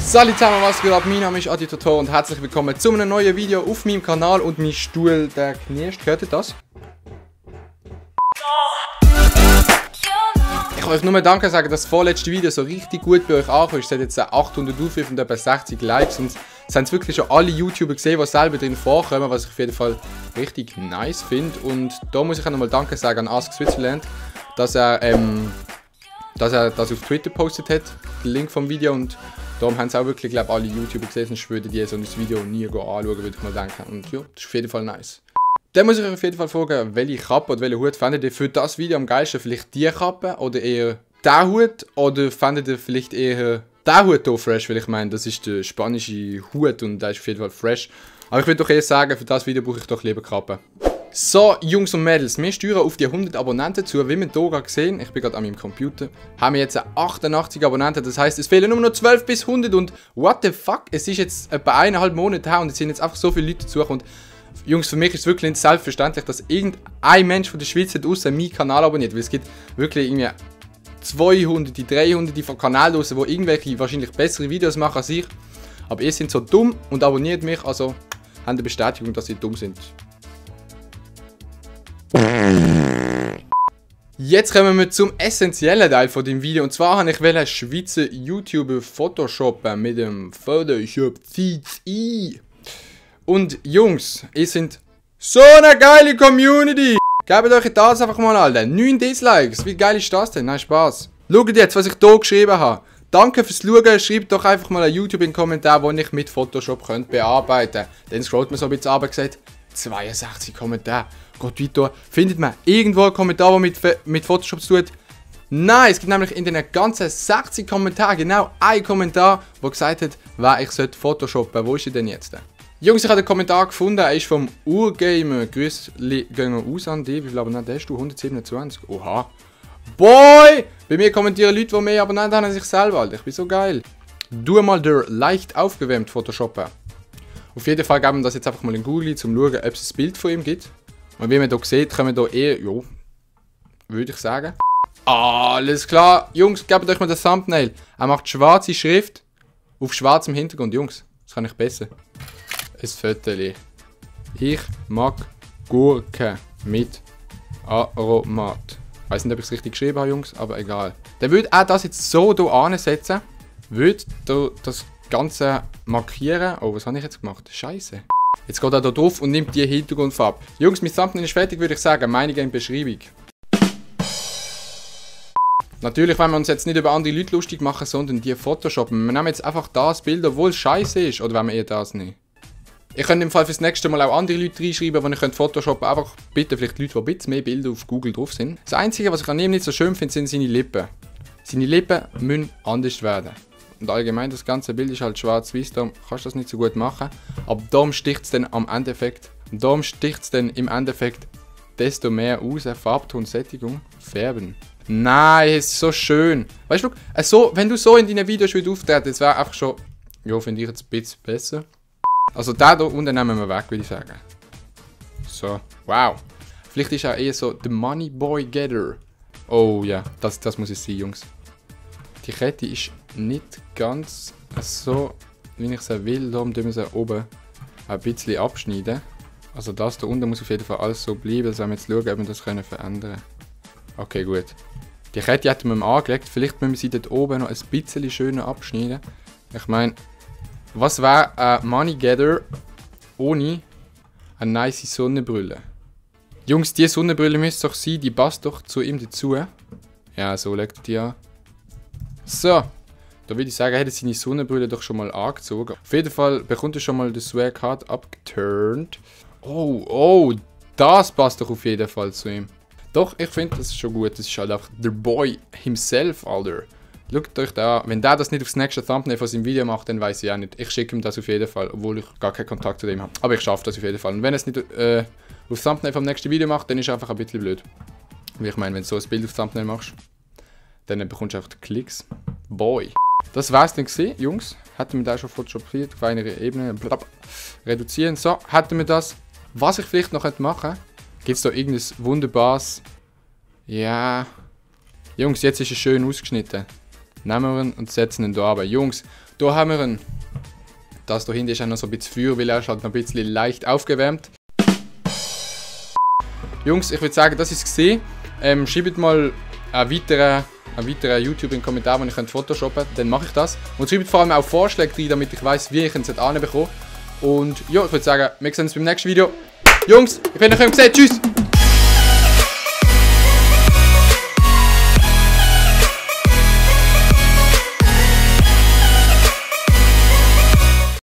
Salut zusammen, was geht ab? Mein Name ist Adi Toto und herzlich willkommen zu einem neuen Video auf meinem Kanal. Und mein Stuhl, der knirscht. Hört ihr das? Ich kann euch nur Danke sagen, dass das vorletzte Video so richtig gut bei euch ankommt. Es hat jetzt 800 Aufrufe und etwa 60 Likes. Und es haben wirklich schon alle YouTuber gesehen, die selber drin vorkommen, was ich auf jeden Fall richtig nice finde. Und da muss ich auch nochmal Danke sagen an Ask Switzerland, dass er das auf Twitter postet hat, den Link vom Video. Und darum haben es auch wirklich, glaube ich, alle YouTuber gesehen, sonst würden die so ein Video nie anschauen, würde ich mal denken. Und ja, das ist auf jeden Fall nice. Dann muss ich euch auf jeden Fall fragen, welche Kappe oder welchen Hut fändet ihr für das Video am geilsten? Vielleicht die Kappe oder eher der Hut? Oder fändet ihr vielleicht eher den Hut hier fresh? Weil ich meine, das ist der spanische Hut und der ist auf jeden Fall fresh. Aber ich würde doch eher sagen, für das Video brauche ich doch lieber Kappe. So, Jungs und Mädels, wir steuern auf die 100 Abonnenten zu. Wie wir hier gerade sehen, ich bin gerade an meinem Computer, haben wir jetzt 88 Abonnenten. Das heisst, es fehlen nur noch 12 bis 100 und what the fuck? Es ist jetzt etwa 1,5 Monate her und es sind jetzt einfach so viele Leute dazu. Und Jungs, für mich ist es wirklich nicht selbstverständlich, dass irgendein Mensch von der Schweiz außer meinen Kanal abonniert. Weil es gibt wirklich irgendwie 200, 300 von Kanälen draussen, die irgendwelche wahrscheinlich bessere Videos machen als ich. Aber ihr seid so dumm und abonniert mich, also habt ihr Bestätigung, dass ihr dumm sind. Jetzt kommen wir zum essentiellen Teil von dem Video. Und zwar habe ich Schweizer YouTuber photoshoppen mit dem Photoshop CC. Und Jungs, ihr seid so eine geile Community. Gebt euch das einfach mal, Alter. 9 Dislikes. Wie geil ist das denn? Nein, Spaß. Schaut jetzt, was ich hier geschrieben habe. Danke fürs Schauen. Schreibt doch einfach mal ein YouTube in den Kommentar, wo ich mit Photoshop bearbeiten könnte. Dann scrollt man so ein bisschen runter und gesagt, 62 Kommentare. Gott, weiter. Findet man irgendwo einen Kommentar, der mit Photoshop zu tun? Nein, es gibt nämlich in den ganzen 60 Kommentaren genau einen Kommentar, der gesagt hat, wer ich photoshoppen sollte. Wo ist er denn jetzt? Jungs, ich habe den Kommentar gefunden, er ist vom Urgamer. Grüße gehen aus an dich. Wie viel Abonnenten hast du? 127. Oha. Boy! Bei mir kommentieren Leute, die mehr Abonnenten haben als ich selber, Alter. Ich bin so geil. Du mal der leicht aufgewärmt Photoshoppen. Auf jeden Fall geben wir das jetzt einfach mal in Google, um zu schauen, ob es ein Bild von ihm gibt. Und wie man hier sieht, können wir hier eher, jo, würde ich sagen. Alles klar. Jungs, gebt euch mal das Thumbnail. Er macht schwarze Schrift auf schwarzem Hintergrund. Jungs, das kann ich besser. Ein Foto. Ich mag Gurken mit Aromat. Ich weiß nicht, ob ich es richtig geschrieben habe, Jungs, aber egal. Dann würde er das jetzt so hier ansetzen. Würde das Ganze markieren. Oh, was habe ich jetzt gemacht? Scheiße. Jetzt geht er da drauf und nimmt die Hintergrundfarbe. Jungs, mein Thumbnail ist fertig, würde ich sagen. Meinung in Beschreibung. Natürlich wollen wir uns jetzt nicht über andere Leute lustig machen, sondern die photoshoppen. Wir nehmen jetzt einfach das Bild, obwohl es scheiße ist. Oder wollen wir eher das nicht? Ich könnte im Fall fürs nächste Mal auch andere Leute reinschreiben, die ich photoshoppen könnte. Einfach bitte vielleicht Leute, die ein bisschen mehr Bilder auf Google drauf sind. Das Einzige, was ich an ihm nicht so schön finde, sind seine Lippen. Seine Lippen müssen anders werden. Und allgemein, das ganze Bild ist halt schwarz-weiß, darum kannst du das nicht so gut machen. Aber darum sticht es dann am Endeffekt. Und darum sticht es dann im Endeffekt desto mehr aus. Farbton, Sättigung, Färben. Nein, es ist so schön. Weißt du, also, wenn du so in deinen Videos auftreten, das wäre einfach schon, ja, finde ich jetzt ein bisschen besser. Also, da unten nehmen wir weg, würde ich sagen. So, wow. Vielleicht ist er eher so der Money Boy Getter. Oh ja, das muss es sein, Jungs. Die Kette ist nicht ganz so, wie ich sie will. Darum müssen wir sie oben ein bisschen abschneiden. Also das da unten muss auf jeden Fall alles so bleiben. Also wenn wir jetzt schauen, ob wir das verändern können. Okay, gut. Die Kette hätten wir angelegt. Vielleicht müssen wir sie dort oben noch ein bisschen schöner abschneiden. Ich meine, was wäre ein Money Gather ohne eine nice Sonnenbrille? Jungs, diese Sonnenbrille müsste doch sein. Die passt doch zu ihm dazu. Ja, so legt die an. So, da würde ich sagen, er hätte seine Sonnenbrille doch schon mal angezogen. Auf jeden Fall bekommt er schon mal den Swag Card abgeturnt. Oh, das passt doch auf jeden Fall zu ihm. Doch, ich finde, das ist schon gut. Das ist halt einfach der Boy himself, Alter. Schaut euch da an. Wenn der das nicht aufs nächste Thumbnail von seinem Video macht, dann weiß ich auch nicht. Ich schicke ihm das auf jeden Fall, obwohl ich gar keinen Kontakt zu dem habe. Aber ich schaffe das auf jeden Fall. Und wenn er es nicht aufs Thumbnail vom nächsten Video macht, dann ist es einfach ein bisschen blöd. Weil ich meine, wenn du so ein Bild aufs Thumbnail machst, dann bekommst du einfach die Klicks. Boy. Das war's dann gewesen, Jungs. Hätten wir da schon fotografiert, auf einer Ebene. Reduzieren. So, hätten wir das. Was ich vielleicht noch machen könnte, gibt es da irgendein wunderbares. Ja. Jungs, jetzt ist es schön ausgeschnitten. Nehmen wir ihn und setzen ihn hier runter. Jungs, Da haben wir ihn. Das da hinten ist auch noch so ein bisschen Feuer, weil er ist halt noch ein bisschen leicht aufgewärmt. Jungs, ich würde sagen, das ist es gesehen. Schreibt mal einen weiteren YouTube in den Kommentaren, wenn ihr könnt photoshoppen könnt, dann mache ich das. Und schreibt vor allem auch Vorschläge rein, damit ich weiß, wie ich ihn anbekomme. Und ja, ich würde sagen, wir sehen uns beim nächsten Video. Jungs, ich bin euch gesehen. Tschüss!